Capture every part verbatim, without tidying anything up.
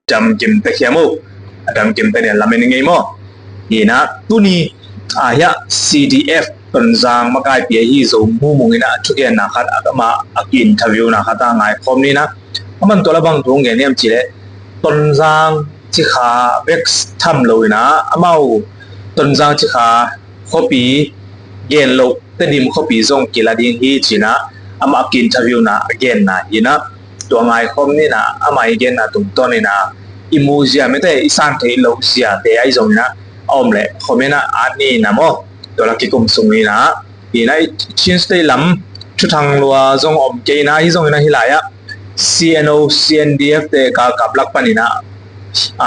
damkim tek hiam uh? A damkim tek ni a lamen i ngei maw? Hi na, tuni a hiah C D F Tonzang makaipi ahi Zo Mumung in a thugenna khat, amah a ki-interviewna khat a ngaikhawm ni na. Aman tua la bang thu hong gen hiam cih leh, Tonzang cikha vek tham lo in a, amau Tonzang cikha khuapi gen loh Tedim khuapi zong kila ding hi ci na, amah a ki-interviewna a genna hi na. Tua ngaikhawm ni na, amah i genna tungtawn in a, i mu zia mete, i san theih loh ziate ahi zong in a, a om leh comment ah at ni na maw? Tua la kikum sung ni na. Hi na, i Chin State lam thuthang lua zong om kei na, hi zong in a, hi lai ah C N O, C N D F te galkap lak pan in a,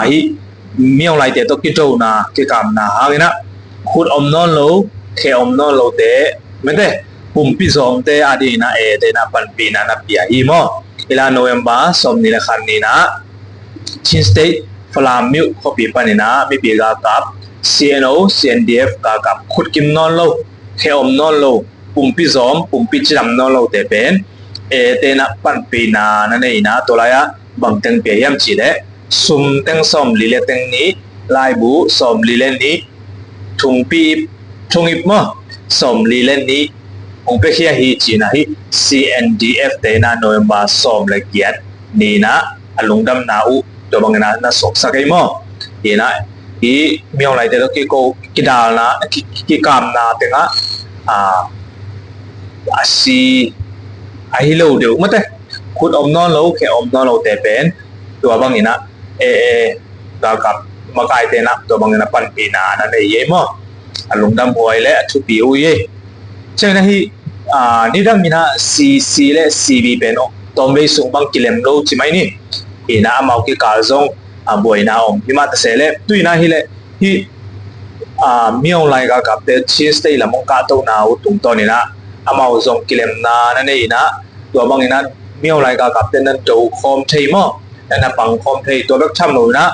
ahi Myaung Laite tawh kidona, kikamna hang in a, khut om nawn lo, khe om nawn lote, mete, pumpi zawmte a ding in a, e, te in a panpihna na pia hi maw? Hi la, November sawmnih le khat ni na, Chin State Falam Myo khuapi pan in a mipi galkap, C N O, C N D F galkap khut kim nawn lo, khe om nawn lo, pumpi zawm, pumpi cidam nawn lote pen, e, te in a panpihna na nei in a, tua lai ah bang teng pia hiam cih leh, sum teng sawmli le teng nih, laibu sawmli le nih, thungpi, thungip maw, sawmli le nih hong piakhia hi ci na, hi C N D F te in a November sawm le giat ni na a lungdamna uh tua bang in a na suaksak ei maw? Hi na, hi Myaung Laite tawh kiko, kidalna, ki, kikamna teng ah, a, a si ahi lo deuh mate, khut om nawn lo, khe om nawn lote pen tua bang in a, e, e, galkap makaite in a tua bang in a panpihna na nei ei maw? A lungdam huai le a thupi uh ei. Ciang in a, hi, a, nidang in a C C le C B pen tawmvei sung bang kilem lo ci mai ni. Hi na, amau kikal zong, a, buaina om hi mah ta se leh, tu in a hi leh, hi, a, Myaung Lai galkapte Chin State lam hong kahtohna uh tungtawn in a, amau zong kilemna na nei in a, tua bang in a Myaung Lai galkapte na do khawm thei maw? Na, na pang khawm thei, tua bek tham lo in a,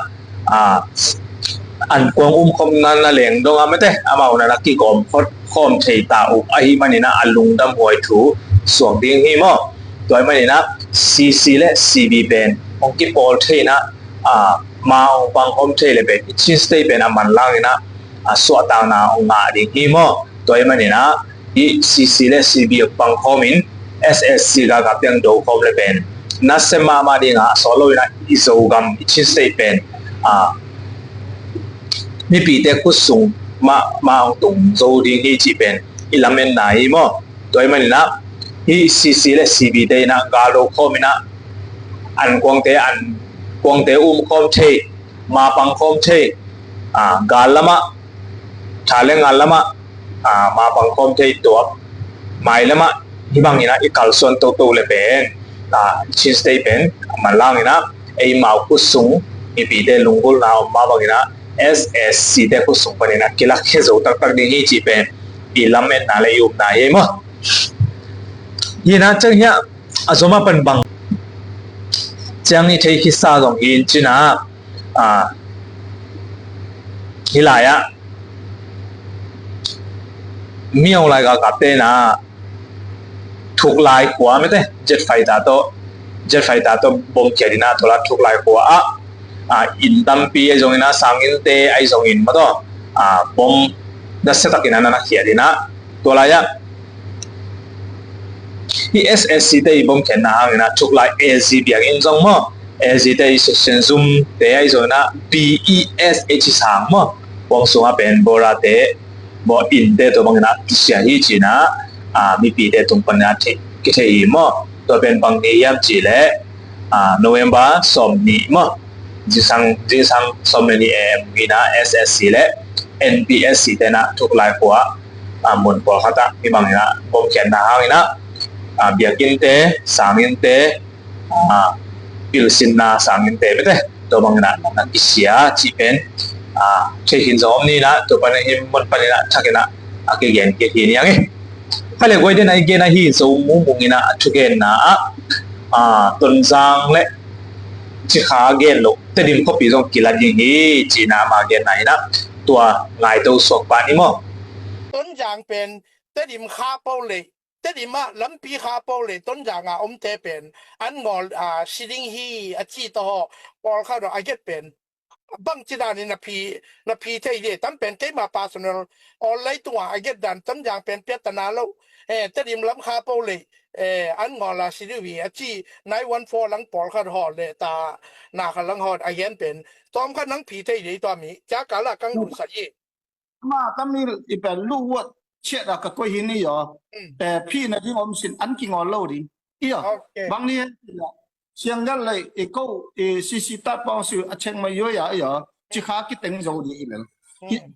a, ankuang um khawm na, na leng dong a mete, amau na, na kigawm khawm, khawm thei ta uh ahih man in a, a lungdam huai thu suak ding hi maw? Tua ahih man in a C C le C B pen hong kipawl thei in a, a, ma hong pang khawm thei le pen Chin State pen a manlang in a, a, suahtakna hong ngah ding hi maw? Tua ahih man in a, hi C C le C B hong pang khawm in S S C galkapte hong do khawm le pen nasem mahmah ding a, a sawt lo in a i Zogam, i Chin State pen, a, mipite khut sung mah, mah hong tung zo ding hi cih pen i lametna hi maw? Tua ahih man in a, hi C C le C B te in a gal do khawm in a, ankuangte, ankuangte um khawm thei, ma pang khawm thei, a, gal lam ah, tha le ngal lam ah, a, ma pang khawm thei, tua mai lam ah, hi bang in a i kalsuan toto le pen, a, Chin State pen a manlang in a, eimau khut sung mipite lunggulhna om mah bang in a, S S C te khut sung pan in a kilakkhia zo taktak ding hi cih pen i lametna le i upna hi maw? Hi na, ciang hiah a zom a pan bang ciang i thei khitsa zong hi in ci na, a, hi lai ah Myaung Lai galkapte in a Thuklai khua mete, jet fighter tawh, jet fighter tawh bom khiat in a, tua la Thuklai khua ah, a, inn tampi ahi zong in a, sanginnte ahi zong in maw tawh, a, bom nasia tak in a na, na khiat in a, tua lai ah hi S S C te i bom khiatna hang in a Thuklai A G biakinn zong maw, A G te i section zum te ahi zong in a B E S H sang maw, huang sung a pen Bora te maw, innte tua bang in a kisia hi ci na, a, mipite tung pan in a thei, kithei hi maw? Tua pen bang ni hiam cih leh, a, November sawmnih maw, zingsang, zingsang sawm le nih A M hi na, S S C le N P S C te in a Thuklai khua, a, mun pawlkhat ah hi bang in a bom khiatna hang in a, a, biakinnte, sanginnte, a, pilsinna sanginnte mete tua bang in a na kisia cih pen, a, thei khin zong om ni na, tua pan in hi mun pan in a thak in a, a kigen kik hi ni ang e. Kha le guai den a i gen ahi Zo Mumung in a a thugenna ah, a, Tonzang le Cikha gen loh Tedim khuapi zong kila ding hi ci na ama genna in a, tua ngaito suak pah ni maw? Tonzang pen Tedim kha pau le Tedim ah lampi kha po le Tonzang a omte pen an ngawl a si ding hi a ci tawh pawlkhat a get pen bangci danin na phi na phi thei de tam pen keima personal online tungah a get dan Tonzang pen piatana lo. Eh, Tedim lam kha po le eh, an ngawl a si ding hi a ci nine one four lang pawlkhat haw le ta na kha lang haw a gen pen tawm khat nang phi thei de tua mi ca kala kang lut sa i. Ama Tamil i pen lu wat chiat a ka koi hi ni yo. Eh, phi na ding om sin an ki ngawl lo ding. Iyo. Bang ni siang gal lai i ko i sisi tat pawng su a cheng mai yo ya iyo. Ci kha ki teng zo di i lel.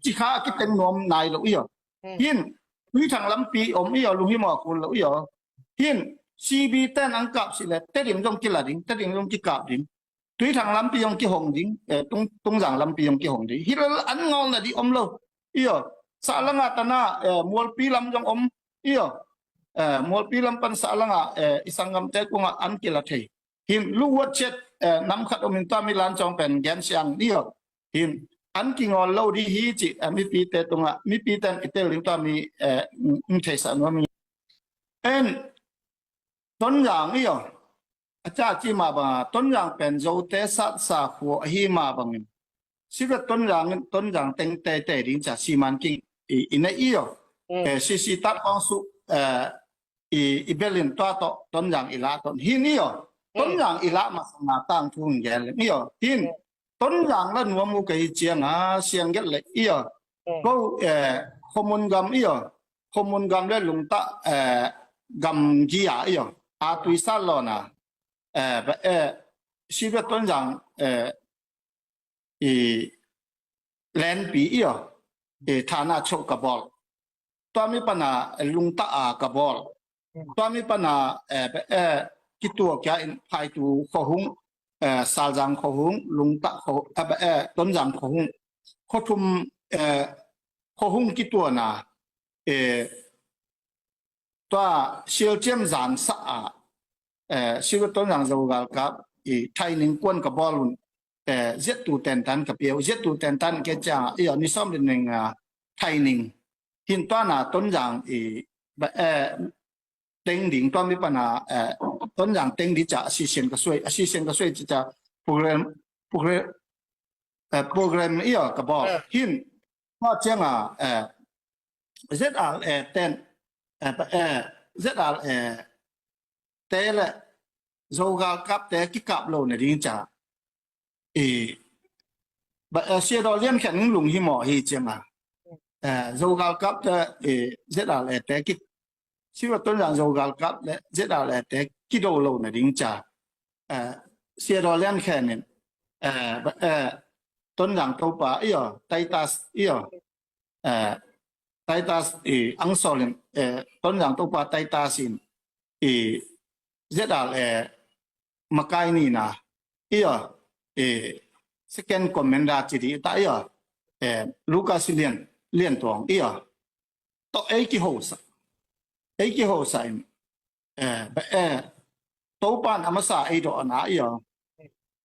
Ci kha ki teng nuam nai lo iyo. Hin Tuithang lampi om iyo, lu hi maw kul lo iyo. Hin C B ten ang kap si le Tedim zong kila ding, Tedim zong kikap ding. Tuithang lampi zong kihong ding, eh, tung, Tungzang lampi zong kihong ding. Hi lel an ngawl na di om lo. Iyo, sa langa tana, eh, Mualpi lam zong om. Iyo, eh, Mualpi lam pan sa langa, eh, i sanggamte kungah an kila thei. Hin lu wat chet, eh, nam khat om in tua mi lan cawng pen gen siang iyo. Hin an ki ngawl lo di hi ci, eh, mipite tungah, mipite i tel ding tua mi, eh, ng thei sa nuam hi. En Tonzang iyo. A ca ci ma banga Tonzang pen Zote sat sa khua ahi ma bangin. Sivet Tonzang in Tonzang teng tete ding ca siman king i, i na iyo. Eh, sisi tat pawng su, eh, i, i belin tua tawh Tonzang i lah ton. Hin iyo. Tonzang i lah masanga tang thu hong gen leng iyo. Hin Tonzang la nuam uh ka hi cianga siang gelh le iyo. Ko, eh, khomun gam iyo. Khomun gam le lungta, eh, gam gia iyo. A tuisa lona. Eh, ba, eh, sivet Tonzang, eh, i lenpi iyo. I thana cho ka bawl. Tua mi pana lungta a ka bawl. Tua mi pana, eh, eh, kitua kia in phaitu khohung, eh, Salzang khohung, lungta kho, eh, eh, Tonzang khohung. Khothum, eh, khohung kituana, eh, tua sialciam zan sa a, eh, sivet Tonzang Zogalkap i thaining kuan ka bawl un, eh, ziattu tentan ka piau, ziattu tentan ke ciang, iyo, ni sawm le ning, ah, thaining. Hin tuana Tonzang i, ba, eh, teng ding tua mi pana, eh, Tonzang teng di ca, assistant ka suai, assistant ka suai ci ca, program, program, eh, program iyo ka bawl. Hin, tua cianga, eh, Z R A ten, eh, eh, Z R A te le Zogalkap te kikap lo na ding ca. I, ba, eh, Siadaw Lian Khen lung hi maw hi cianga. Eh, Zogalkap te, eh, Z R A te ki, siva Tonzang Zogalkap le Z R A te kido lo na ding ca. Eh, Siadaw Lian Khen in, eh, ba, eh, Tonzang Topa iyo, Titus iyo. Eh, Titus i angsol in, eh, Tonzang Topa Titus in, i Z R A makai nina, iyo, i second commander ci di ta iyo, eh, Lucas Lian, Lian Tuang iyo. To ei kihosa. Ei kihosa in, eh, ba, eh, Topan amasa ei do ana iyo.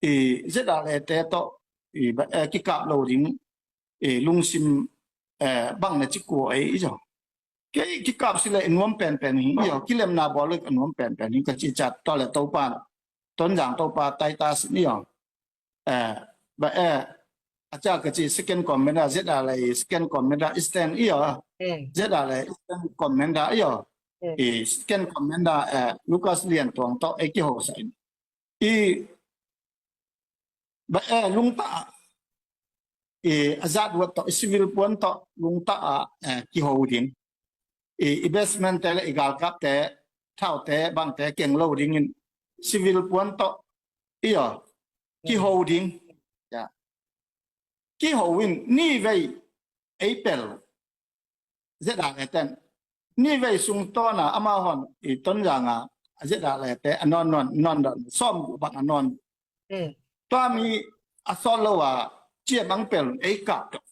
I Z R A te to, i ba, eh, kikap lo ding, eh, lungsim, eh, bang na ci kua ei iyo. Kei kikap si le i nuam penpen hi iyo, kilemna bawl le i nuam penpen hi ka ci cat tua le Topan. Tonzang Topa Titus iyo. Eh, ba, eh, a ca ka ci second commander, Z R A second commander, Eastern iyo. Z R A Eastern commander iyo. I second commander, eh, Lucas Lian Tuang to, eh, kihosa in. I, ba, eh, lungta, i, a zat wat to, i civil puan to, lungta a, eh, kiho ding. I, i basement te le, i galkap te, thau te, bang te, keng lo ding in, civil puan to, iyo, kiho ding. Ya. Kiho in, ni vei, ei pel. Z R A ten. Ni vei sung tawna amahon i Tonzanga Z R A te a nawn nawn nawn nawn sawm bang a nawn. Tua mi a sawt lo a ciam ang pel ei kap dok.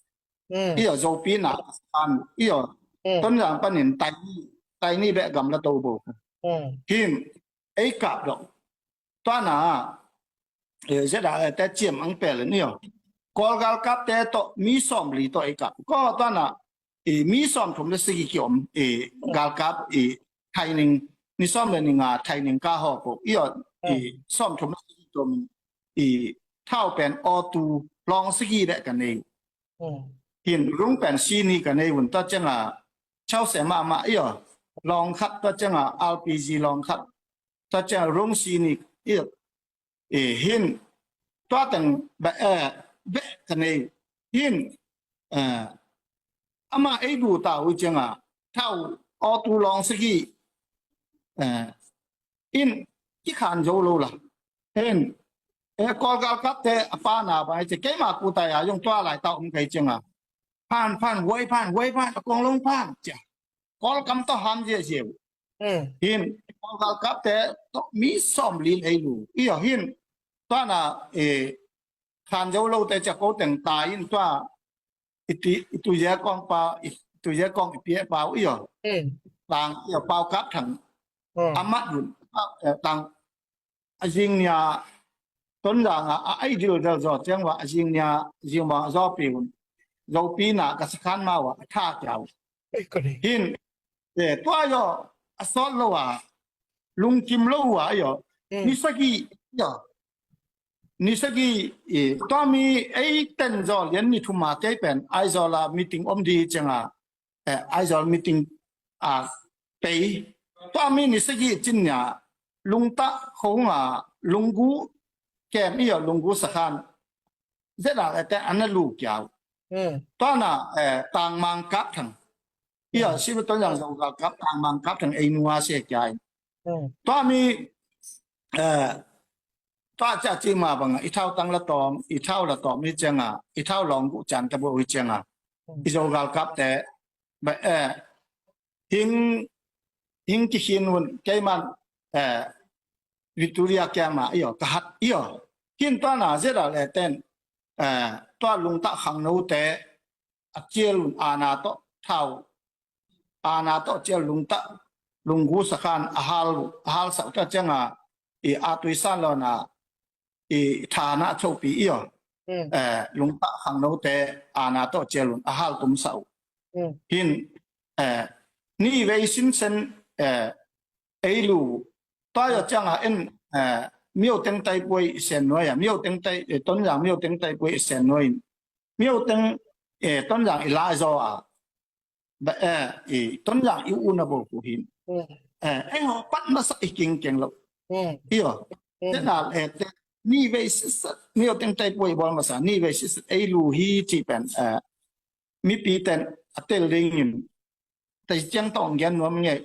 Iyo Zopi na a san iyo Tonzang panin tai ni tai ni beh gam la to bo. Hin ei kap dok. Tuana, eh, Z R A te ciam ang pel ni yo. Kawl galkap te to mi sawm li to i kap. Ko tuana, i mi sawm thum le sigi ki om, i galkap, i training, ni sawm le ni nga training ka hawp uh. I aw, i sawm thum le sagih tum i thau pen aw tu lawng sagih le ka nei uh. Hin rung pen sini ka nei un, tua cianga chause mahmah i aw, lawng khat, tua cianga L P G lawng khat, tua cianga rung sini i aw, i hin tua teng beh, eh, beh ka nei uh. Hin, eh, ama ei du ta uh cianga thau aw tu lawng sagih, eh, in i khan zo lo la. Hin, eh, Kawl galkapte a pana bang ai ci, keima kutai a zong tua lai ta um kai cianga phan, phan, huai phan, huai phan, a kong long phan cia. Kawl kam tawh ham ziahziah uh. Hin Kawl galkapte tawh mi sawm li le lu i aw, hin tuana, eh, khan zo lote cia ko teng ta in tua i ti, i tu zia kong pa, i tu zia kong i piah pa uh i aw. Tang i aw, Pau Kap Thang a mat un, eh, tang a zing nia Tonzang a, a ai dildel zaw ciang va a zing nia zing va zaw pi un, Zopi na ka sakhan ma va a tha kia uh. Hin, eh, tua i aw, a sawt lo a, lungkim lo uh a i aw. Ni sagih i aw, ni sagih i, tua mi ei ten zaw lian ni thum a kei pen Aizawl a meeting om di cianga, eh, Aizawl meeting a pei. Tua mi ni sagih cin nia Lungtah khong a Lunggu kem i aw, Lunggu sakhan zedal ete ana lu kia uh. Tuana, eh, Tangmang Kap Thang i aw, Siva Tonzang Zo galkap Tangmang Kap Thang ei nua se kia in. Tua mi, eh, tua cia ci ma banga i thau tang la tawm, i thau la tawm hi cianga, i thau lawng guh cian ta bo hi cianga i Zo galkapte, ba, eh, hing, hing kikhin un keiman, eh, Victoria kiama i aw, ka hat i aw. Hin tuana zedal eten, eh, tua Lungtah khangnote a cial un ana tawh thau, ana tawh cial Lungtah, Lunggu sakhan a hal, a hal sauh ta cianga i a tuisan lona i thana chopi i aw. Eh, Lungtah khangnote ana tawh cial un a hal tum sauh. Hin, eh, ni vei sinsen, eh, ei lu, tua i aw cianga en, eh, Myo Teng Taipuai i sen nuai a, Myo Teng Tai, eh, Tonzang Myo Teng Taipuai i sen nuai in, Myo Teng, eh, Tonzang i lai zaw a, ba, eh, i Tonzang i u na bo ku hin. Eh, ei ho pat masa i king keng lo. I aw, te dal, eh, te, ni vei sisa, Myo Teng Taipuai bol masa, ni vei sisa ei lu hi ci pen, eh, mipi ten a tel dingin, tei ciang tawng gen nuam ngei,